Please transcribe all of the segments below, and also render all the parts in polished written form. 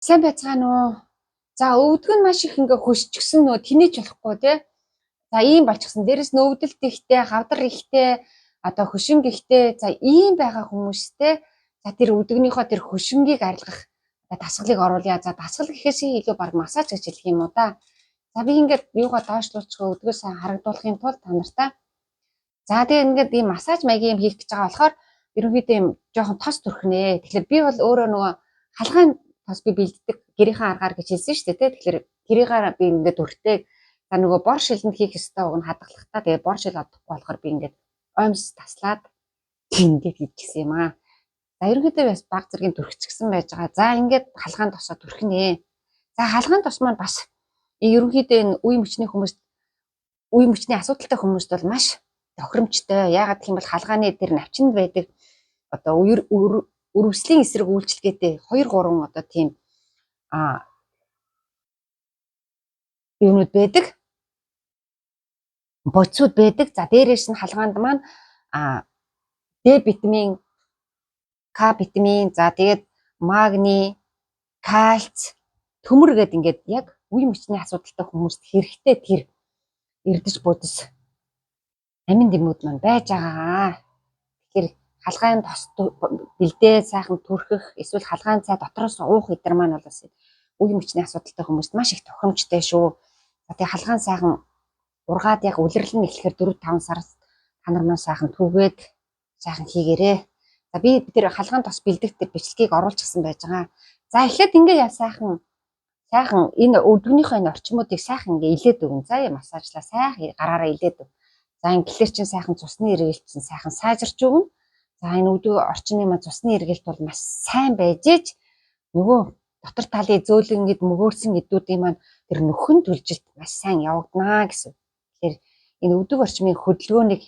Сайн байцгаана уу? За, өвдөг нь маш их ингээ хөшчихсөн, нөө тэнийч болохгүй тий. За, ийм болчихсон. Дээрэс нь өвдөлт ихтэй, хавдар ихтэй, одоо хөшинг ихтэй. За, ийм байгаа хүмүүстэй, за, тэр өвдөгнийхөө тэр хөшингийг арилгах дасгалыг оруулъя. За, дасгал гэхээс илүү баг массаж гэж хэлэх юм уу да. За, би ингээд юугаа доошлуулчих, өвдгөө сайн харагдуулахын тулд та нартай. За, тэгээ ингээд ийм массаж маягийн юм хийх гэж байгаа болохоор ерөнхийдөө юм жоохон тос түрхнэ. Тэгэхээр би бол өөрөө нөгөө халгаан тос би бэлддэг гэрийнхээ аргаар гэж хэлсэн шүү дээ, тий. Тэгэхээр тэрийгээр би ингээд өртөө, за, нөгөө бор шилэнд хийх ёстой уг нь хадгалахдаа, тэгээ бор шил одохгүй болохоор би ингээд оймс таслаад ингээд хийчихсэн юм аа. За, ерөнхийдөө бас баг зэргийн түрхчихсэн байж байгаа. За, ингээд халгаан тосоо түрхнэ. За, халгаан тос маань бас ерөнхийдөө энэ үе мөчний хүмүүст, үе мөчний асуудалтай хүмүүст бол маш тохиромжтой. Яагаад гэх юм бол халгааны тэр навчинд байдаг одоо өрөвслийн эсрэг үйлчилгээтэй 2 3 одоо тийм юунууд байдаг. Бодисууд байдаг. За, дээрээс нь халгаанд маань Д витамин, К витамин, за, тэгээд магний, кальц, төмөр гээд ингээд яг үе мөчний асуудалтай хүмүүст хэрэгтэй тэр эрдэж бодис амин дэмүүд маань байж байгаа. Тэгэхээр халгаан тос бэлдээ сайхан түрхэх эсвэл халгаан цай дотроос уух эдэр маань бол бас үе мөчний асуудалтай хүмүүст маш их тохиромжтой шүү. За, тэгээ халгаан сайхан ургаад яг улирал нь эхлэхээр 4 5 сар та нар маань сайхан түүгээд сайхан хийгээрээ. За, би тэр халгаан тос бэлдэх тэр бичлэгийг оруулчихсан байж байгаа. За, эхлээд ингээ яа сайхан сайхан энэ өвдгөнийхөө энэ орчмуудыг сайхан ингээ илээд өгнө. За, я массажлаа, сайхан гараараа илээд өг. За, ингэлэр чинь сайхан цусны эргэлт чинь сайхан сайжирч өгнө. За, энэ өвдөг орчны маань цусны эргэлт бол маш сайн байж ээж нөгөө дотор талын зөөлөнгэд мөгөөрсөн эдүүдийн маань тэр нөхөн төлжилт маш сайн явагдана гэсэн. Тэгэхээр энэ өвдөг орчмын хөдөлгөөнийг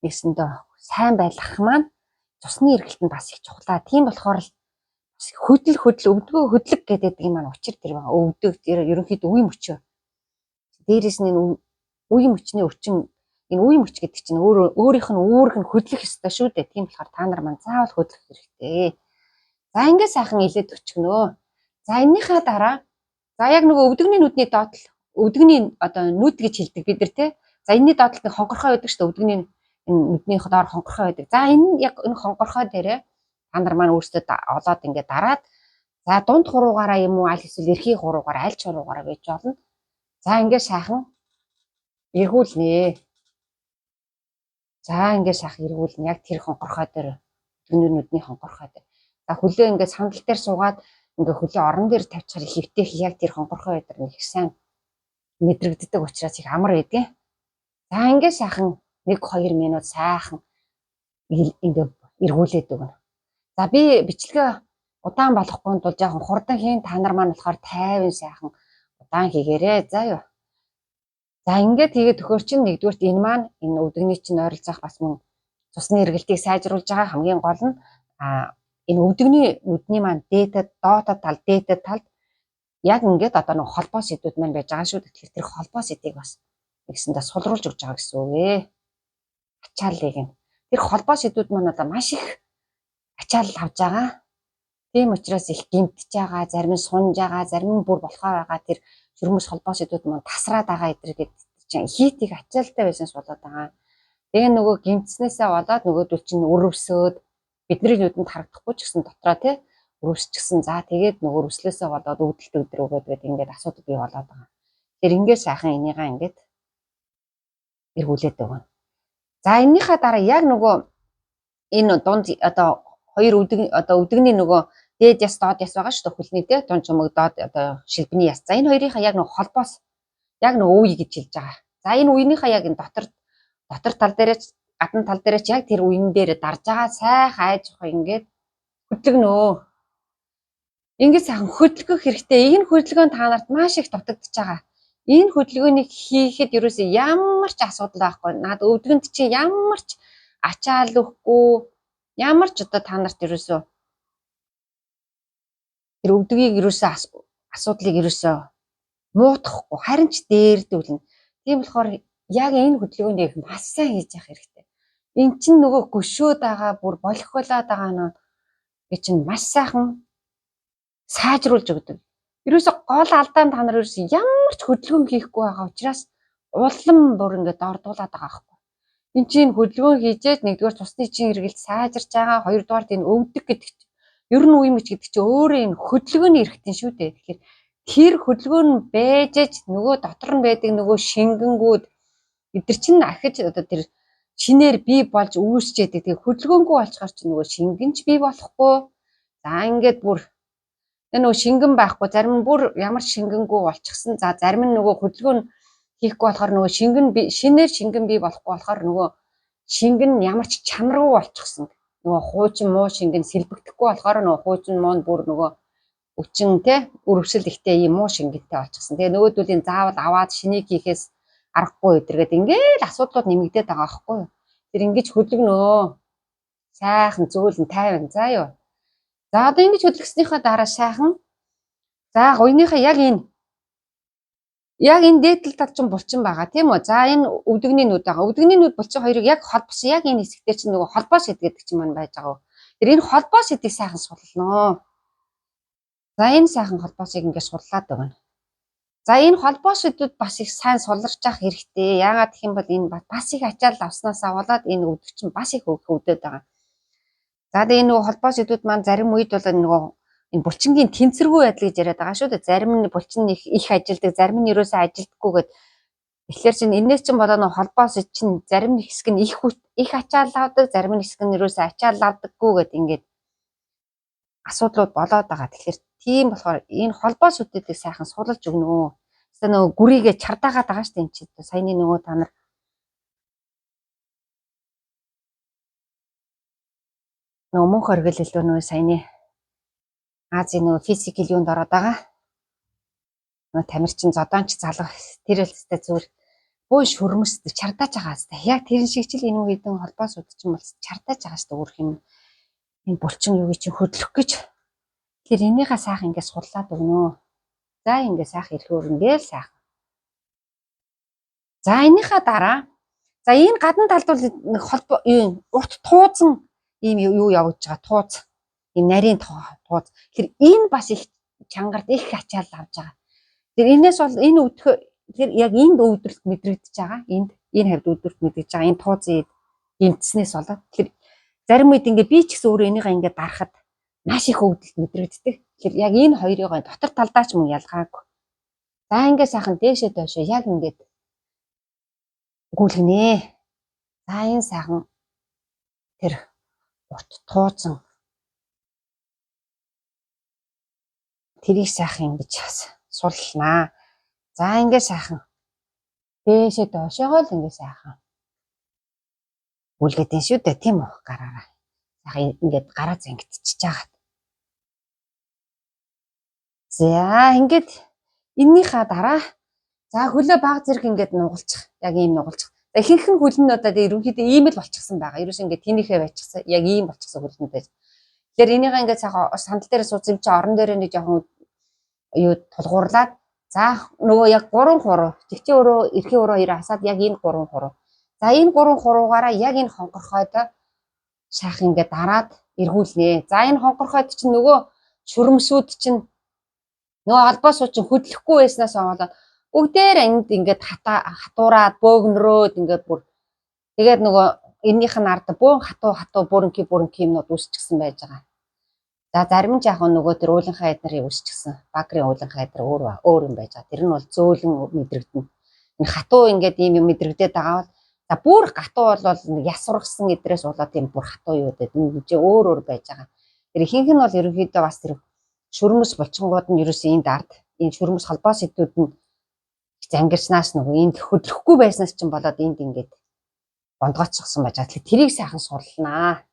нэгсэндээ сайн байлгах маань цусны эргэлт нь бас их чухлаа. Тийм болохоор л бас хөдөл хөдөл өвдгөө хөдлөг гэдэг юм маань учир тэр байгаа. Өвдөг ерөнхийдөө үе мөчөө. Дээрээс нь энэ үе мөчний өвчин, энэ үе мөч гэдэг чинь өөрөө өөрийнх нь үүрэг нь хөдлөх ёстой шүү дээ. Тийм болохоор та нар маань заавал хөдлөх хэрэгтэй. За, ингээ сайхан илээд өчгөнөө. За, энэнийхээ дараа, за, яг нөгөө өвдөгний нүдний доотлол, өвдөгний одоо нүд гэж хэлдэг бид нар те. За, энэний доотлолт нэг хонгорхой байдаг шүү дээ. Өвдөгний энэ нүдний доор хонгорхой байдаг. За, энэ яг энэ хонгорхой дээрээ та нар маань өөрсдөө олоод ингээ дараад, за, дунд хуруугаараа юм уу, аль эсвэл эрхийн хуруугаараа, аль ч хуруугаараа байж болно. За, ингээ сайхан эргүүлнэ. За, ингээ сайхан эргүүлнэ. Яг тэр хонгорхой дээр, өвдөгний нүдний хонгорхой дээр. За, хөлөө ингээ сандал дээр суугаад ингээ хөлөө орон дээр тавьчихаар их эвтэйх, яг тэр хонгорхой дээр нэг их сайн мэдрэгддэг учраас их амар байдгийн. За, ингээ сайхан 1 2 минут сайхан ингээ эргүүлээд өгнө. За, би бичлэгээ удаан болохгүй тул жоохон хурдан хийн, та нар маань болохоор 50 сайхан удаан хийгээрэй. За юу. За, ингээд хийгээд төхөр чинь нэгдүгээрт энэ маань энэ өвдөгний чинь ойролцоох бас мөн цусны эргэлтийг сайжруулж байгаа, хамгийн гол нь энэ өвдөгний нүдний маань дээдэд доотод тал, дээдэд талд яг ингээд одоо нэг холбоо сэдвүүд маань байж байгаа шүү. Тэгэхээр тэр холбоо сэдвийг бас нэгсэндээ сулруулж өгч байгаа гэсэн үг ээ. Ачааллыг нь. Тэр холбоо сэдвүүд маань одоо маш их ачаал авж байгаа. Тийм учраас их гэмтэж байгаа, зарим нь сунж байгаа, зарим нь бүр болохоо байгаа тэр шөрмөс холбоо сэдвүүд маань тасраад байгаа эдгээр чинь хийтийг ачаалтай байсанс болоод байгаа. Тэгээ нөгөө гэмтснээсээ болоод нөгөөдөл чинь өрөвсөөд бидний нүдэнд харагдахгүй ч гэсэн дотроо тий өрөвсчихсэн. За, тэгээд нөгөө өрөвслөөсөө болоод өвдөлт өдр өгөөд гээд ингээд асуудал бий болоод байгаа. Тэгэхээр ингээд сайхан энийгээ ингээд эргүүлээд өгнө. За, энэнийхээ дараа яг нөгөө энэ дунд одоо хоёр өвдөг, одоо өвдөгний нөгөө дээд яс, доод яс байгаа шүү дээ, хөлний те, дунд чумаг, доод одоо шилбэний яс. За, энэ хоёрынхаа яг нөгөө холбоос, яг нөгөө үе гэж хэлж байгаа. За, энэ үеийнхаа яг энэ дотор дотор тал дээрээ ч, гадна тал дээрээ ч яг тэр үен дээр дарж байгаа сайхан айж явах ингээд хөдлөгнөө. Ингээд сайхан хөдөлгөх хэрэгтэй. Энэ хөдөлгөөн та нарт маш их дутагдчихж байгаа. Энэ хөдөлгөөнийг хийхэд ерөөсөө ямар ч асуудал байхгүй. Наад өвдгөнд чи ямар ч ачаал өгөхгүй, ямар ч одоо та нарт ерөөсөө тэр өвдгийг ерөөсөө асуудлыг ерөөсөө муутгахгүй, харин ч дээрдүүлнэ. Тийм болохоор яг энэ хөдөлгөөнийг маш сайн хийж явах хэрэгтэй. Эн чинь нөгөө гөшөөд байгаа, бүр болохголоод байгаа нөө би чинь маш сайхан Сайжруулж өгдөг. Ерөөсө гол алдаа нь та нар ерөөсө ямар ч хөдөлгөөн хийхгүй байгаа учраас улам бүр ингээд дордуулаад байгаа байхгүй. Энд чинь хөдөлгөөн хийжээд нэгдүгээр цусны чин эргэлт сайжирч байгаа, хоёрдугаар энэ өвдөг гэдэг чинь ер нь үе мөч гэдэг чинь өөрөө энэ хөдөлгөөний эрхтэн шүү дээ. Тэгэхээр тэр хөдөлгөөн нь байжээж нөгөө дотор нь байдаг нөгөө шингэнгүүд эдгэр чинь ахиж одоо тэр шинээр бий болж үүсчээд тэгээ хөдөлгөөнгүй болчихоор чинь нөгөө шингэн ч бий болохгүй. За ингээд бүр энэ нөгөө шингэн байхгүй, зарим нь бүр ямар ч шингэнгүй болчихсон. За зарим нь нөгөө хөдөлгөөн хийхгүй болохоор нөгөө шингэн шинээр шингэн бий болохгүй болохоор нөгөө шингэн ямар ч чанаргүй болчихсон. Нөгөө хуучин муу шингэн сэлбэгдэхгүй болохоор нөгөө хуучин муу нь бүр нөгөө өвчин те өрөвсөл ихтэй ийм муу шингэнтэй болчихсон. Тэгээ нөгөөдүүлийн заавал аваад шинийг хийхээс аргагүй өдөргээд ингээл асуудлууд нэмэгдээд байгаа байхгүй юу. Тэр ингэж хөдөлгөнөө. Сайхан зөөлөн тайван заа юу. За одоо ингэж хөдөлгснийхаа дараа сайхан за гуйныхаа яг энэ дээд талд чинь булчин байгаа тийм үү? За энэ өвдөгний нүд байгаа. Өвдөгний нүд булчин хоёрыг яг холбосон яг энэ хэсэг дээр чинь нөгөө холбоо шид гэдэг чинь маань байж байгаа. Тэр энэ холбоо шидийг сайхан суллана. За энэ сайхан холбоосыг ингээд суллаад өгнө. За энэ холбоо шидүүд бас их сайн суларч явах хэрэгтэй. Яагаад гэх юм бол энэ бас их ачаал авснаасаа болоод энэ өвдөг чинь бас их өвдөд байгаа. За тэгээ энэ нөгөө холбоо шидүүд маань зарим үед бол нөгөө энэ булчингийн тэнцвэргүй байдал гэж яриад байгаа шүү дээ. Зарим нь булчин их ажилдаг, зарим нь ерөөсөө ажилдаггүй гэд. Тэгэхээр чинь энэс чинь болоо нөгөө холбоо шид чинь зарим нэг хэсэг нь их ачаал авдаг, зарим нэг хэсэг нь ерөөсөө ачаал авдаггүй гэд ингээд асуудлууд болоод байгаа. Тэгэхээр тийм болохоор энэ холбоо шидүүдийг сайхан сулалж өгнө. Тэсээ нөгөө гүрийгээ чардаагаад байгаа шүү дээ энэ чинь. Саяны нөгөө та нар нөгөө мөнх оргил илүү нөгөө саяны Азийн нөгөө физикал юунд ороод байгаа. Нөгөө тамирчин зодоонч залуу тэр л өстэй зүгээр бөө шүрмэс чардааж байгаа хэвээр. Яг тэрэн шиг ч л энэ үеийн холбоо суд чинь бол чардааж байгаа шүү дээ. Өөрх юм энэ булчин юуг чинь хөдлөх гэж. Тэр энийхээ сайхан ингээд суллаад өгнө. За ингээд сайхан ирэхээр ингээл сайхан. За энийхээ дараа за энэ гадна талд бол нэг холбоо юм урт туузан ийм юу явагдаж байгаа тууз. Ийм нарийн тууз. Тэгэхээр энэ бас их чангарт их ачаал авч байгаа. Тэр энэс бол энэ өвдөх тэр яг энд өвдрөлт мэдрэгдэж байгаа. Энд энэ хавьд өвдрөлт мэдрэгдэж байгаа. Энэ туузын гэмтснээс болоод тэр зарим үед ингээ би ч гэсэн өөрөө энийгээ ингээ дарахад маш их өвдөлт мэдрэгддэг. Тэгэхээр яг энэ хоёрыг дотор талдаа ч мөн ялгаагүй. За ингээ сайхан дээшээ доошоо яг ингээд гүйлгэнэ. За энэ сайхан тэр урт туузан тэрийг сайхан ингэж суллнаа. За ингээ сайхан дээшээ доошоогоо л ингээ сайхан гүйлгээд энэ шүү дээ тийм үү гараараа. Сайхан ингээд гараа зангидчихж байгаа. За ингээд эннийхээ дараа за хөлөө баг зэрэг ингээд нугалчих. Яг ийм нугалчих. За ихэнхэн хөл нь одоо ерөнхийдөө ийм л болчихсон байгаа. Ерөөс ингээд тэнийхээ байчихсан. Яг ийм болчихсон хөлнөд байж. Тэгэхээр энийгээ ингээд сайхан сандал дээр суусан юм чи орон дээр нэг жоохон юу тулгуурлаад за нөгөө яг 3 хуруу жигчийн өрөө эрхийн өрөө хоёроо хасаад яг энэ 3 хуруу. За энэ 3 хуруугаараа яг энэ хонгорхойд сайхан ингээд дараад эргүүлнэ. За энэ хонгорхойд чинь нөгөө шүрмсүүд чинь нөгөө холбоосууд чинь хөдлөхгүй байснаас болоод бүгдээр энд ингээд хатуураад бөөгнөрөөд ингээд бүр тэгээд нөгөө эннийх нь ард бөөн хатуу бүрэнки бүрэнки юмнууд үүсчихсэн байж байгаа. За зарим нь яг нөгөө тэр уулынхаа эднэрийг үүсчихсэн. Бакрын уулынхаа эднэр өөр юм байж байгаа. Тэр нь бол зөөлөн мэдрэгдэнэ. Энэ хатуу ингээд ийм юм мэдрэгдээд байгаа бол за бүр гатуу бол ясваргасан эдрээс болоод тийм бүр хатуу юу гэдэг энэ чинь өөр өөр байж байгаа. Тэр ихэнх нь бол ерөнхийдөө бас тэр шүрмэс булчингууд нь ерөөсөө энд ард энэ шүрмэс холбоос эдүүд нь зангирснаас нөгөө энд хөдлөхгүй байснаас чинь болоод энд ингээд бондгоцсон байж байгаа. Тэгэхээр тэрийг сайхан суллнаа.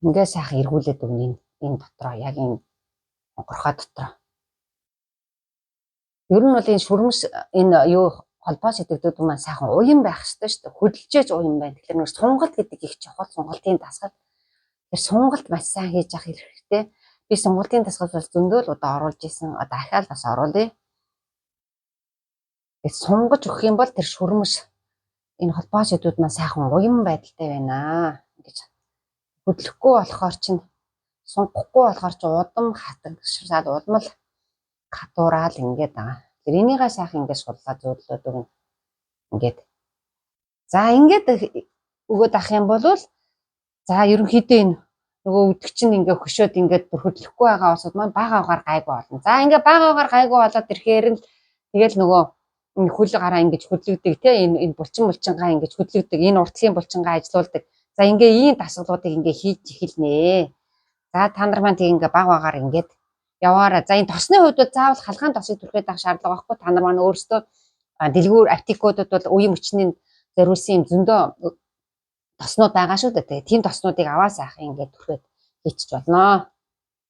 Ингээ сайхан эргүүлээд өгнө энэ дотроо яг энэ онгорхой дотроо. Ер нь бол энэ шүрмэс энэ юу холбоос идэвхтэй маань сайхан уян байх ёстой шүү дээ. Хөдөлжээж уян байна. Тэгэхээр нөгөө сунгалт гэдэг их чухал сунгалтын дасгал. Тэр сунгалт маш сайн хийж явах хэрэгтэй. Би сунгалтын дасгал бол зөндөө л удаа оруулж исэн. Одоо дахиад бас оруулъя. Тэгээд сунгаж өгөх юм бол тэр шүрмэс энэ холбоос эдүүд маань сайхан уян байдалтай байна гэж хөдлөхгүй болохоор чинь Сунгахгүй болохоор ч удам хатагшаад улам л хатуураал ингээд байгаа. Тэр энийгээ сайхан ингээд суллаа зөөдлөөд өгнө. Ингээд. За, ингээд өгөөд ах юм бол за, ерөнхийдөө энэ нөгөө өдөг чинь ингээ хөшөөд, ингээд бүр хөдлөхгүй байгаа улсууд маань бага агаар гайгүй болно. За, ингээ бага агаар гайгүй болоод ирэхээр нь тэгэл нөгөө энэ хөл гараа ингэж хөдлөгдөг те, энэ булчин булчингаа ингэж хөдлөгдөг, энэ уртлагын булчингаа ажилуулдаг. За, ингээ ийм дасгалуудыг ингээ хийж эхэлнэ. За, та нар маань тэг ингээ баг багаар ингээд яваараа. За, энэ тосны хувьд бол заавал халгаан тосыг түрхээд авах шаардлага байхгүй. Та нар маань өөрсдөө дэлгүүр аптекуудад бол үеийн мөчний зориулсан юм зөндөө тоснууд байгаа шүү дээ. Тийм тоснуудыг аваа сайхан ингээд түрхээд хийчих болно.